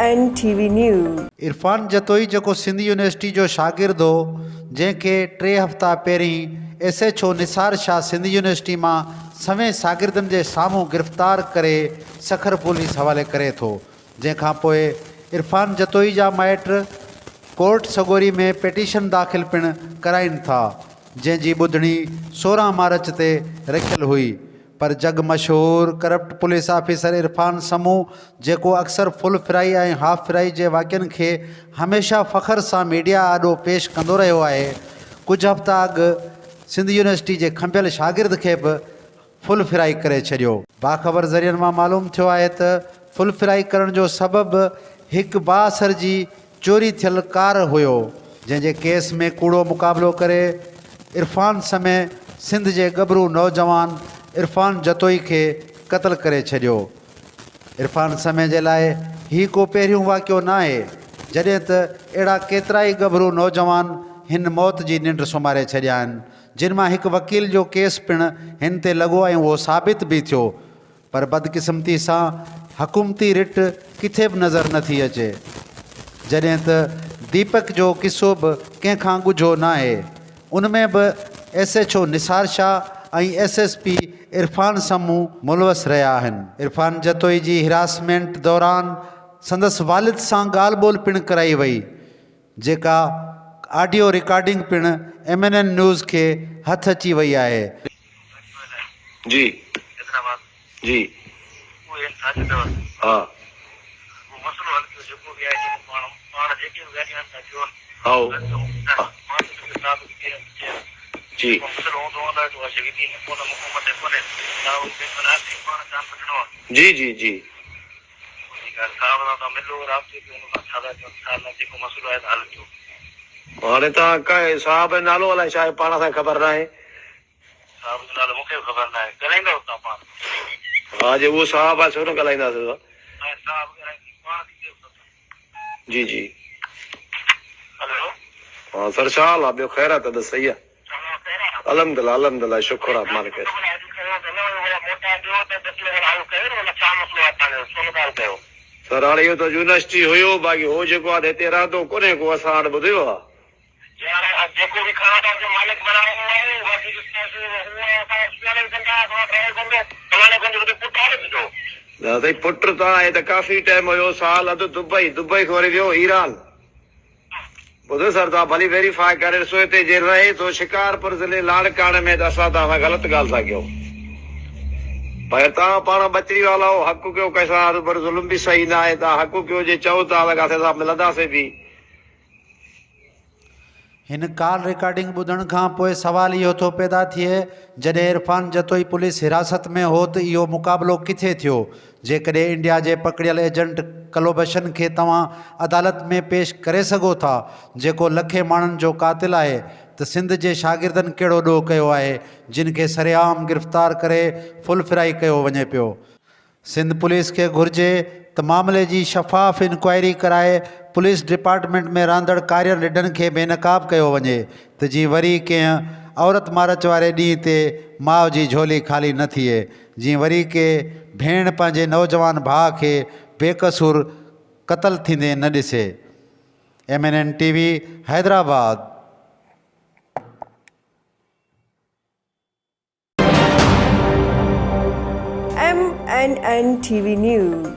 N T V news. Irfan Jatoi جيڪو Sindh university جو شاگرد هو جنهن کي ٽي هفتا پهرين S H O Nisar Shah Sindh university مان سوين شاگردن جي سامهون گرفتار ڪري سکر پوليس حوالي ڪري ٿو جنهن کان پوء عرفان جتوئي جا مائٽ ڪورٽ سڳوري ۾ پٽيشن داخل پڻ ڪرائين ٿا جنهن جي ٻڌڻي 16 مارچ تي رکيل هئي پر جڳ مشهور corrupt police officer Irfan Samoon جيڪو اڪثر فل فرائي ۽ هاف فرائي جي واقعن کي هميشه فخر سان ميڊيا آڏو پيش ڪندو رهيو آهي ڪجهه هفتا اڳ سنڌ يونيورسٽي جي کنڀيل شاگرد کي به فل فرائي ڪري ڇڏيو. باخبر ذريعن مان معلوم ٿيو آهي ته فل فرائي ڪرڻ جو سبب هڪ بااثر جي چوري ٿيل ڪار هيو، جنهن جي ڪيس ۾ ڪوڙو مقابلو ڪري عرفان سمي سنڌ جي ڳڀرو نوجوان عرفان جتوئي کي قتل ڪري ڇڏيو. عرفان سمي جي لاء هي ڪو پهريون واقعو ناهي، جڏهن ته اهڙا ڪيترائي ڳڀرو نوجوان هن موت جي ننڊ سمهاري ڇڏيا آهن، جن مان هڪ وڪيل جو ڪيس پڻ هن تي لڳو ۽ اهو ثابت به ٿيو پر بدقسمتي سان حڪومتي رٽ ڪٿي به نظر نه ٿي اچي. جڏهن ته ديپڪ جو قصو به ڪنهن کان ڳجهو ناهي. ان ۾ به S H O Nisar Shah ۽ S S P Irfan Samoon ملوث رهيا آهن. عرفان جتوئي جي هراسمينٽ دوران سندس والد سان ڳالهه ٻولهه پڻ ڪرائي وئي. جيڪا آڊيو رڪارڊنگ پڻ ايم اين اين نيوز کي هٿ اچي وئي آهي. جي جي ها هائو جي جي جي جي. هاڻي توهان ڪنهن صاحب جو نالو الائي ڇا آهي پاڻ اسان کي خبر ناهي. ها جي اهو صاحب آهي سو نه ڳالهائينداسين. جي جي ها سر ڇا حال آهي ٻيو خير آهي طبيعت صحيح آهي. الحمدلله الحمدلله شڪر آ مالڪ جو. سر هاڻي اهو ته يونيورسٽي هيو باقي هو جيڪو آ هتي رهندو ڪونهي ڪو اسان وٽ ٻڌيو آ. نه سائين پٽ ته آهي ته ڪافي ٽائيم هيو سال اڌ دبئي دبئي کان وري ويو ايران. ٻڌو سر توهان ڀلي ويريفاء ڪري ڏسو هتي جي رهي ٿو شڪارپور ضلعي لاڙڪاڻي ۾ ته اسان توهان سان غلط ڳالهه ٿا ڪيون پر توهان پاڻ ٻچڙي والا آهو حق ڪيو ڪنهن سان هروڀرو ظلم به صحيح نه آهي توهان حق ڪيو جي چئو ٿا ته ڪاٿي اسان ملنداسين به. هن ڪال رڪارڊنگ ٻڌڻ کان پوء سوال اهو ٿو پيدا ٿئي جڏهن عرفان جتوئي پوليس حراست ۾ هو ته اهو مقابلو ڪٿي ٿيو؟ جيڪڏهن انڊيا جي پڪڙيل ايجنٽ ڪلوڀشن کي توهان عدالت ۾ پيش ڪري سگهو ٿا جيڪو لکين ماڻهن جو قاتل آهي ته سنڌ جي شاگردن ڪهڙو ڏوهه ڪيو آهي جن کي سرعام گرفتار ڪري فل فرائي ڪيو وڃي پيو؟ سنڌ پوليس کي گهرجي ته معاملي جي شفاف انڪوائري ڪرائي پوليس ڊپارٽمينٽ ۾ رهندڙ ڪارين رڍن کي بي نقاب ڪيو وڃي ته جيئن وري ڪنهن عورت مارچ واري ڏينهن تي ماء جي جهولي خالي نه ٿئي جيئن وري ڪي ڀيڻ پنهنجي نوجوان ڀاء کي بي قصور قتل ٿيندي نه ڏسي. M N N T V Hyderabad. M N N T V news.